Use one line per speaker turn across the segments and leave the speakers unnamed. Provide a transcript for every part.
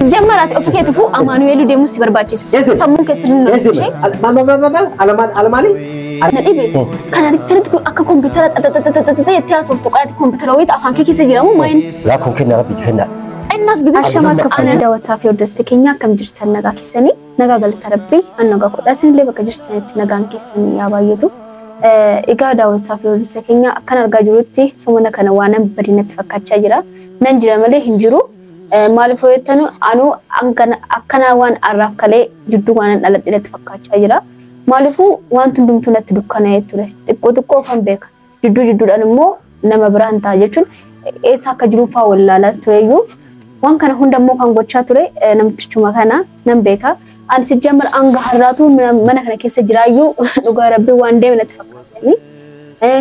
Jammaraati ofi keetiifuu Amaanu'eeluu deemuu si barbaachisa. Sammuun kee sirrii hin ishee.
Maal maal maal maal alamaan alamaanii?
Na dhibe. Kana kanatti kun akka kompiitara xaxaxaxaxaxa jettee haasoftu qaati kompiitara wayiita afaan kee keessa jiramu maayin.
Laa kun kennaa rabbi kennaa.
Innaaf gizee ashama akka faana daawwataa fi hordoftoota keenya akkam jirtan nagaa keessanii nagaa galata rabbii an nagaa kodhaa isinillee bakka jirtanitti nagaan keessanii yaa baay'atu. Egaa daawwataa fi hordoftoota keenya akkan argaa jirutti sumana kana waan badinatti fakkaachaa jira. Nan jira malee hin jiru. Maaliif hojjettanu anuu akkana waan arraaf kalee jidduu waan dhaladhe natti fakkaachaa jira. Maaliifuu wanti hundumtuu natti dukkanaa'ee ture. Xiqqoo xiqqoo ofan beeka. Jidduu jidduudhaan immoo nama biraan ta'a jechuun eessa akka jiru fa'aa wallaalaa tureyyuu waan kana hunda immoo kan gochaa ture namtichuma kana nan beeka. Ani sijjamar hanga har'aatu mana kana keessa jiraayyuu dhugaa rabbii waan deeme natti fakkaatanii.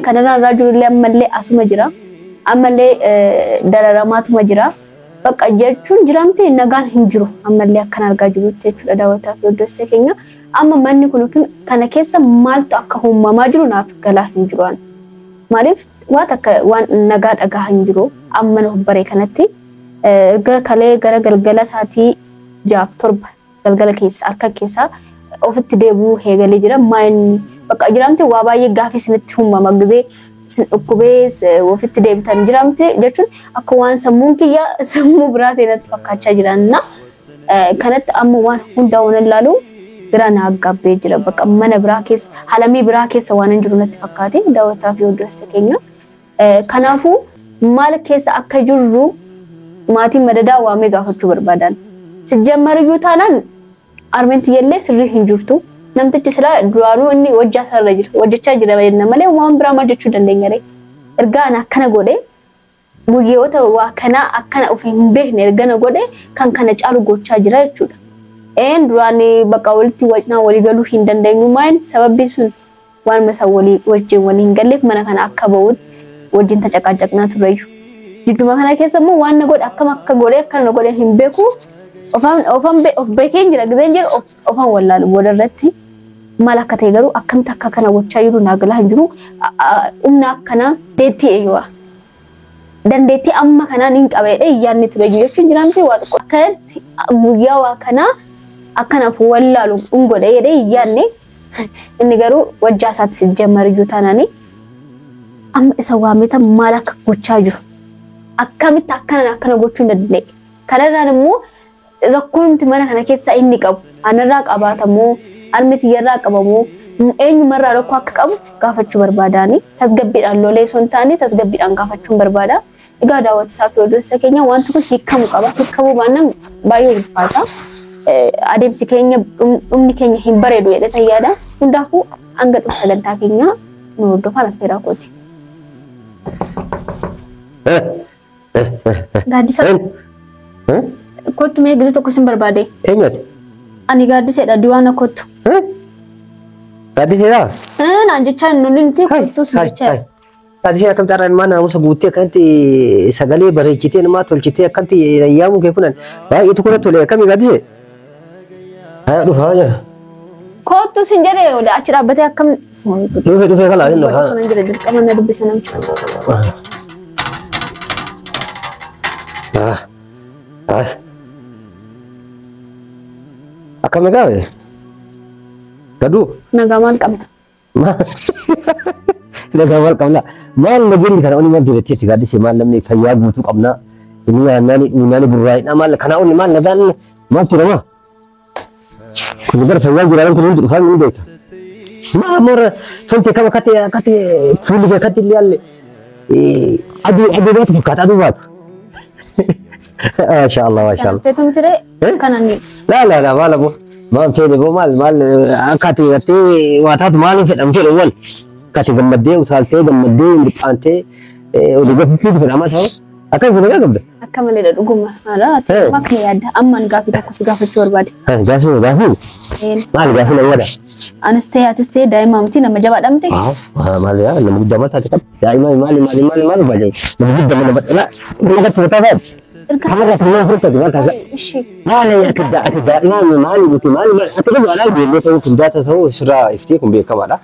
Kanarraan irraa jirullee ammallee asuma jira. Ammallee dararamaatuma jira. Bakka jechuun jiraamte nagaan hin jiru ammallee akkan argaa jirutti jechuudha daawwataa fi hordoftoota keenya. Amma manni kun yookiin kana keessa maaltu akka uumamaa jiru naaf galaa hin jiru. Maaliif waan akka waan nagaa dhagaa hin jiru amma nu baree kanatti erga kalee gara galgala sa'aatii 6 7 galgala keessa harka keessa ofitti deebi'uu eegalee jira. Maayinni bakka jiraamte waa baay'ee gaafii isinitti uumama gizee isin dhukkubee ofitti deebitan jiraamte jechuun akka waan sammuun kiyya sammuu biraa ta'e natti fakkaachaa jiranna. Kanatti amma waan hunda waan ilaalu bira na aggabbee jira. Bakka mana biraa keessa halamii biraa keessa waan hin jiru natti fakkaate daawwataa fi hordoftoota keenya. Kanaafuu maal keessa akka jirru maatiin madadaa waamee gaafachuu barbaadan. Sijjamariyyuu taanaan armeen illee sirrii hin jirtu. Namtichi silaa duraanuu inni hojjaa isaarra jira. Hojjechaa jira jenna malee waan biraa maal jechuu dandeenya ree. Ergaa ana akkana godhe guyyoota waa kanaa akkana of hin beekne erga na godhe kan kana caalu gochaa jira jechuudha. Een duraan bakka walitti wajnaa walii galuu hin dandeenyu maayin sababbi sun waan masa walii wajjin walii hin galleef mana kana akka ba'utti wajjin tacaqaacaqnaa turreeyyu. Jidduma kana keessa immoo waan na godhe akkam akka godhe akkana na godhe hin beeku. Ofaan of beekeen jira gizeen jira ofaan wallaalu booda irratti maal akka ta'e garuu akkamitti akka kana gochaa jiru naa galaa hin jiru. Humna akkanaa deettii eeyyuwa. Dandeettii amma kanaan hin qabeedhe yaadni ture jechuun jiraamte waa xiqqoo. Akkanatti guyyaa waa kanaa akkanaaf wallaalu hin godhe jedhee yaadne inni garuu wajjaa isaatti sijjamariyyuu taanaani amma isa waameta maal akka gochaa jiru. Akkamitti akkanaan akkana gochuu hin danda'e. Kanarraan immoo rakkoon mana kana keessa inni qabu anarraa qabaatamoo armiti yarraa qabamoo eenyumarraa rakkoo akka qabu gaafachuu barbaadaani. Tasgabbiidhaan lolee osoo hin taane tasgabbiidhaan gaafachuun barbaada. Egaa daawwattoota fi hordoftoota keenya wanti kun hiikamuu qaba. Hiikamuu baannaan baay'ee ulfaata. Adeemsi keenya dhumni keenya hin bareedu jedhee yaada. Hundaafuu hanga dhuma sagantaa keenya nu hordofaa affeeraa kooti. Gaaddisa. Kottu mee gizee tokko sin barbaade.
Eenyuti?
Ani gaaddiseedha diwaana kottu.
Gaaddiseedha?
Naan jechaa hin nuti kottu sin jechaa.
Gaaddiseen akkamitti har'a ilmaan naamusa guuttee akkanatti sagalee bareechitee namaa tolchitee akkanatti yaamuu kee kunan baay'eetu kuna tole akkamii gaaddisee? Haa dhufaa jira.
Kottu sin jedhee achi dhaabbatee akkam.
Dhufee dhufee kalaa inni
dhufaa. Sana jira dirqama na dubbisa namicha.
Akkam nagaa Gaduu.
Nagaa maal qabna?
Nagaa maal qabna? Maal nageenyi kana onni maal jiretti gaaddisee maal namni fayyaa guutuu qabna? Inni nyaannaan dhugnaan burraa'idha maal kana onni maal nagaan maal turama? Kun gara fayyaan jiraan kun hundi dhufaan ni beeka. Maal ammoo tolche kama akkatti akkatti fuulli kee akkatti illee alle aduu aduu baatu fakkaata aduu baatu. Maashaallah maashaallah.
Feetu miti ree kana ni.
Laa laa laa maal ammoo maal feene boo maal maal akka ati gartee waa taatu maal hin fedhamu fedhu wal akka ati gammaddee utaaltee gammaddee mirqaantee olii gafuuf fedhama ta'u akka hin fedhamu qabda.
Akka maleedha dhuguma. Haala ati amma akkana yaadda ammaan gaafii tokko si gaafachuu barbaade.
Gaafii gaafii maal gaafii nama godha.
Anis ta'e atis ta'e daa'ima miti nama jabaadha miti.
Maal yaa nama guddaa maal taate qabdi daa'ima maal maal maal maal barbaade nama guddaa nama badhala nama gatti mataa taate. Kamarra kan nama furtatu maal taate. Maal ati daa'ima maal miti maal maal ati dhugaa alaa ijoollee ta'uu kun jaata ta'uu sirraa iftee kun beekamaadha.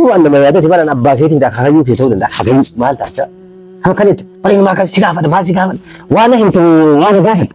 Waan nama yaadate baran abbaa keetiin akaakayyuu kee ta'uu danda'a akaakayyuu maal taate. Sama kanatti bareedumaa kan si gaafadha maal si gaafadha waan himtu waan gaafadha.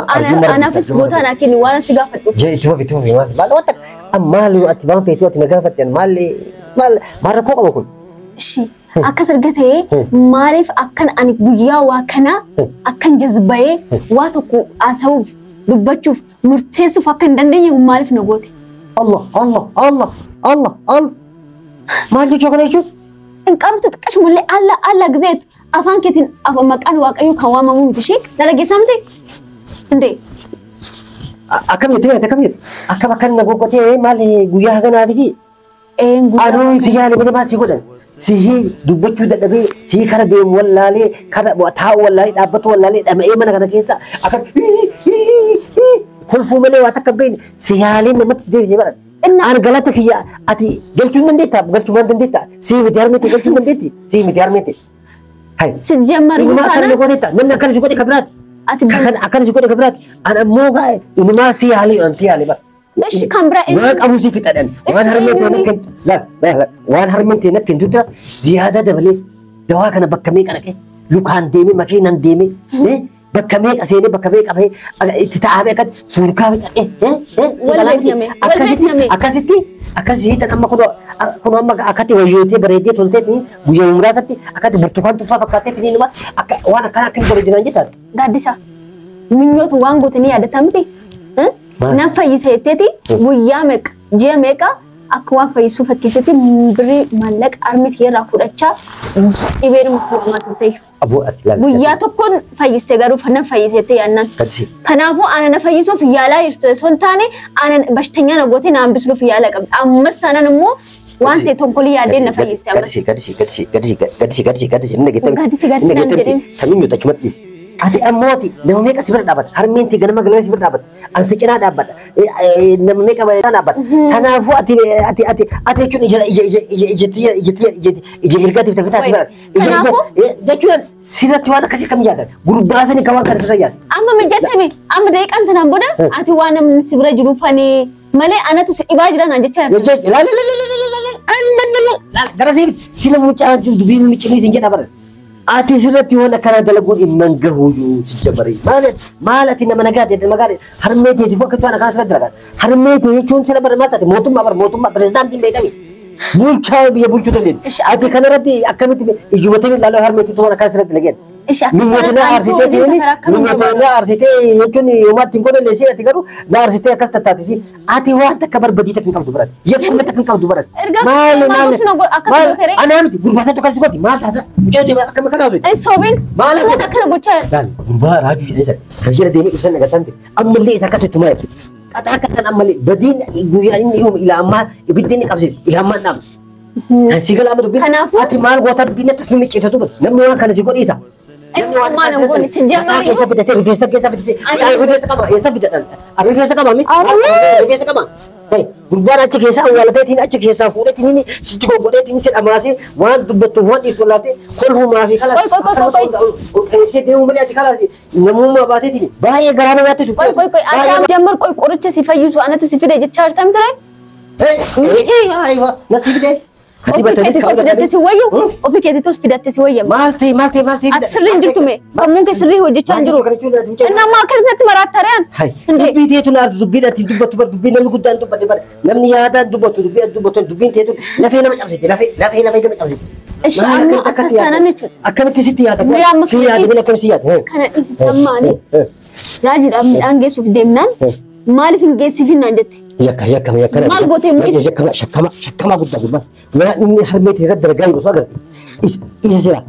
Arjummaa, arjummaa.
Anaafis bootaa naa kenni waan si gaafadhu.
Jee itti fufi, itti fufi, maal maal wanta maal ati waan feetu ati na gaafatte, maal maal maal rakkoo qaba kun?
Ishi akkas erga ta'ee maaliif akkan ani guyyaa waa kana akkan jazbayee waa tokko haasa'uuf, dubbachuuf, murteessuuf akka hin dandeenye maaliif na goote?
Allah Allah Allah Allah Allah, maal jechuu kana jechuun?
Hin qabdu xiqqashumallee alla alla gizeetu afaan keetiin maqaan Waaqayyoo kan waamamu miti ishee na dhageessaa miti? Indee.
Akkam jetti beekte, akkam jetti, akkam akkan na goggotee maal guyyaa haganaati fi Anuu si yaale malee maal si godhan? Sihii dubbachuu dadhabee, sihii kara deemu wallaalee, kara taa'u wallaalee, dhaabbatu wallaalee, dhama'ee mana kana keessa akka kolfuu malee waa takka hin beekne si yaalee namatti si deebisee baran. An galata kiyya ati galchuu hin dandeettaa? Galchuu maal dandeettaa? Sii miti harmeetti galchuu hin dandeetti? Sii miti harmeetti? Hai.
Sijjammaru
Inumaa akkana
taanaan
na gooteetta? Namni akkana si godhe ka biraati.
Ati
Akkana si godhe ka biraati. An ammoo gaa inumaa si yaalee, an si yaalee bara.
Ishi kan biraa
Waan qabu si fixadhan. Waan
Ishi
harmeen ta'e
eenyuuni?
nakka la la waan harmeen ta'e nakka hin tutra ziyaadaa dabalee dawaa kana bakka meeqa dhaqee, lukaan deemee, makiinaan deemee, bakka meeqa seenee, bakka meeqa bahee itti taa'amee akkatti suurkaa fixadhee si
Wal
galaa miti.
beekname, wal
Akkasitti
beekname.
akkasitti akkasii tan amma kunoo amma akkatti wayyootee bareeddee tolteetiin guyyaa muraasatti akkatti burtukaan tuffaa fakkaatteetiin inuma akka waan akkana akkamitti bareedinaan jettaan.
Gaaddisa minyootu waan goote ni yaadata miti?
Maal?
Nan fayyisa jetteeti guyyaa meeqa, ji'a meeqa akka waan fayyisuu fakkeessetti birrii maallaqa armiti irraa fudhachaa dhibeedhuma fuudhamaa turteeyyu.
Aboo ati laal.
Guyyaa tokkoon fayyiste garuu nan fayyise jettee yaadnaan.
Gaddisee.
Kanaafuu ana na fayyisuuf yaalaa jirtu osoo hin taane ana bashtanya na gootee na hambisuuf yaalaa qabdi. Ammas taanaan immoo waan ta'e tonkolii yaaddee na fayyiste ammas.
Gaddisee, gaddisee, gaddisee, gaddisee, gaddisee, gaddisee, gaddisee, inni dhageettami.
Gaddisee, gaddisee naan jedhin.
Kamiin yoo achumatti dhiisi. Ati ammoo ati nama meeqa si bira dhaabbata? Harmeen tee ganama galgala si bira dhaabbata. An si cinaa dhaabbata. Nama meeqa bira dhaabbata. Kanaafuu ati ati ati ati jechuun ija ija ija ija ija tiyya ija tiyya ija ija mirgaatiif taphataati bara. Ija ija
Kanaafuu
jechuun sirratti waan akkasii kam yaadan? Gurbaa sani kan waan kana sirra yaada.
Amma mijattame amma daqiiqaan tanaan booda ati waan namni si bira jiru fanii malee anatu si dhibaa jira naan jechaa jirta.
Jecha laala laala laala laala laala gara si sila mucaa dubbii miccirii sin jedha bara. Ati sirratti waan akkana dalaguun dhimma hin gahuyyuu si jabarii. Maal maal ati nama nagaa ta'e, nama gaarii harmee teetiif akka waan akkana sirratti dalagan. Harmee tee jechuun sila bara maal taate, mootummaa bara mootummaa pirezidaantiin beekami. Bulchaa biyya bulchuu dandeetti. Ati kanarratti akkamitti ijuma tamii ilaaluu harmee teetu waan akkana sirratti dalageen. Minyoota aarsitee minyoota aarsitee jechuun yoomaatti hin godhalle ishee ati garuu na aarsitee akkas tattaatisi. Ati waan takka barbadii takka hin qabdu barate. Yakkuma takka hin qabdu barate.
Maali maali maali
anaa miti gurbaa tokko kan sugati maal taata mucaa akkam akkana haasofte.
Soobin
Maal
akkana akkana gochaa
Laal gurbaa raajuu jedhee sana as jala deemee ibsan agartaan ta'e ammallee isa akkatti tumaa jirti. Qaxaa akka kan ammallee badiin guyyaa inni uume ilaa ammaa ibiddi inni qabsiise ilaa ammaa dhaabne. Si gala amma dubbiin ati maal goota dubbiin akkas nu micciitatu namni waan kana si godhiisa.
Inni maal hin goone si
Mataa keessa fidatee rifeensa keessa fidatee rifeensa qaba eessa fidadhan rifeensa qaba mi rifeensa qaba. Gurbaan achi keessa awwaalateetiin achi keessaa fuudheetiin inni sitti goggodheetiin si dhamaasee waan dubbattuuf waan dhiiftu laaftee kolfumaa fi
Qoy qoy qoy qoy.
kalaas deemuu malee ati kalaas namummaa baateetiin baay'ee garaa nama nyaatti
Qoy qoy qoy ati jammar qoy qoricha si fayyisu anatti si fide jechaa jirta miti ree?
Nasi fide.
Ofii keetii tos fidatte si wayyu ofii keetii tos fidatte si wayya.
Maal ta'e maal ta'e maal ta'e.
Ati sirrii hin jirtu mee sammuun kee sirrii hojjechaa hin jiru. Inni amma akkanatti maraattareen.
Dubbii teetu na ardu dubbii ati dubbattu bar dubbii namni guddaan dubbate bar namni yaadaan dubbattu dubbii ati dubbattu dubbiin teetu lafee nama cabsite lafee lafee lafee nama cabsite.
Ishi amma akkas taanaan jechuudha.
Akkamitti sitti yaada?
Mee amma
Si yaada malee akkamitti si yaada?
Kana dhiisite ammaani raajuudhaaf midhaan geessuuf deemnaan maaliif hin geessifinnaan jette.
Yakka yakka yakka.
Maal gootee mul'isa?
Shakkama shakkama shakkama guddaa gurbaan. Waan inni harmee irratti dalagaa jiru osoo agarte. Isa sira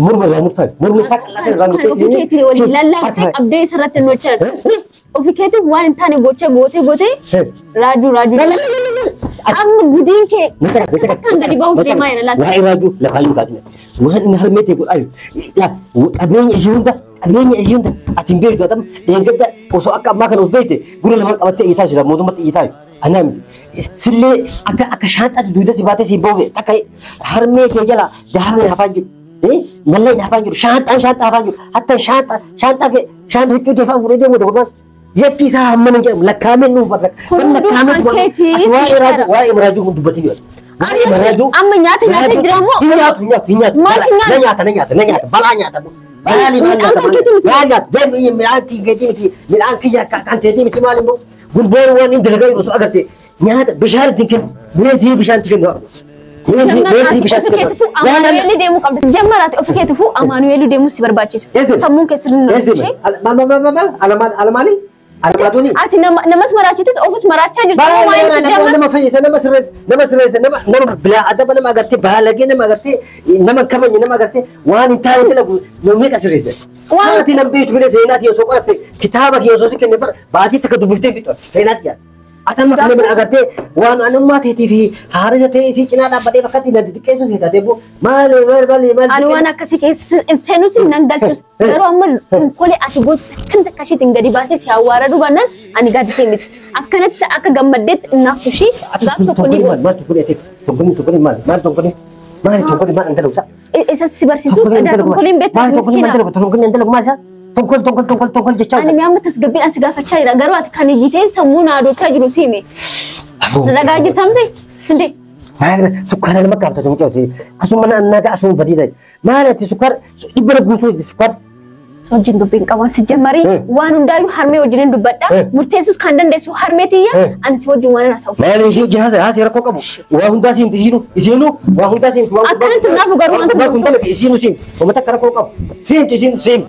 morma irraa murtaa'e morma isaa qal'aa irraa
Kan ofii keetii waliin lallaaftee qabdee isarratti nu hojjechaa jirta. Ofii keetii waan hin taane gocha gootee gootee raajuu raajuu. Amma gudiin kee akkaan gadi ba'uuf deemaa jira laata.
Waa'ee raajuu lafaayyuu kaasine. Waan inni harmee ta'e godhaayu. Qabeenya ishee hunda qabeenya ishee hunda ati hin beektu adam dheengadda osoo akka ammaa kana of beekte gurra lamaan qabattee iyyataa jira mootummatti iyyataa jiru. Anaa miti. Sillee akka akka shaanxaatti dugda si baatee si booge akka harmee kee jala dahabni hafaan jiru. Malleen hafaan jiru shaanxaan shaanxaa hafaan jiru hatta shaanxaa shaanxaa kee shaanxaa huccuu kee fa'aa fuudhee deemu gurbaan. Yakki isaa hamma hin jedhamu lakkaa'amee nuuf barra.
Kun hunduu kan keetii si
Waa'ee raajuu
jara.
waa'ee raajuu kun dubbatee jiru.
Amma nyaata nyaatee jira moo?
Hin nyaatu hin nyaatu hin nyaatu.
Maal hin nyaatu?
Na nyaata na nyaata na nyaata balaa nyaata. Balaa limaa
Midhaan
nyaata.
kan keetii miti.
Balaa nyaata. Deemu midhaan keetii miti midhaan kiyya kan keetii miti maal immoo gurbaan waan inni dalagaa jiru osoo agarte nyaata bishaan ittiin kennu meesii bishaan itti kennu. Meesii bishaan
Ofii
itti
keetifuu
kennu.
Amaanu'eel deemuu qabda. Jammaraati ofii keetifuu Amaanu'eel deemuu si barbaachisa. Sammuun kee sirrii hin hojjechee.
Maal maal maal maal alamaan alamaanii alamaatuni.
Ati namas maraachitis ofis maraachaa jirta.
Baay'ee nama nama fayyisa nama sirreessa nama sirreessa nama nama bilaa adaba nama agartee baalagee nama agartee nama kabajne nama agartee waan hin taane dalagu namni meeqa sirreessa.
Waan-
Ati nam beektu bilee seenaa tiyya osoo qoratte kitaaba kiyya osoo si kenne bara baatii takka dubbiftee fixu seenaa tiyya. Ati amma kana bira agartee waan anummaa teetii fi haarisa ta'e isii cinaa dhaabbatee bakka itti na xixiqqeessuuf feetatee boo maali maali maali maali.
Ani waan akkasii keessa seenus nan galchus. Garuu amma konkolee ati gootu takkan takka isheetiin gadi baasee si awwaara duubannaan ani gaaddisee miti. Akkanatti akka gammaddeetti naaf ishii gaaf tokko ni goos.
Maal tokko ni tokko tokko maal maal tokko maal tokko maal antala usa.
Isa si barsiisuu konkoleen beektu
Maal tokko maal
miskiina.
dalagu tokko dalagu maal isaa tonkol tonkol tonkol tonkol jechaa.
Ani mi'a amma tasgabbiidhaan si gaafachaa jira. Garuu ati kan iyyiteen sammuu na adoochaa jiru si hime. Ragaa jirta miti? Hindee.
Maal sukkaara nama gaafata mucaa asuma nagaa asuma badii ta'e maal ati sukkaara dhibba guutuu sukkaara.
Wajjin dubbiin qaban si jammarii waan hundaayyuu harmee wajjin dubbadha. Murteessuus kan dandeessu harmee tiyya ani si wajjin waan haasa'u.
Maal ishee hojii haasa'e haasa'e rakkoo qabu waa hundaa siimti isiinu isiinu waa hundaa siimti.
Akkanatti naafu garuu waan
Kun dalagu isiinu siimti uummata akka rakkoo qabu siimti isiinu siimti.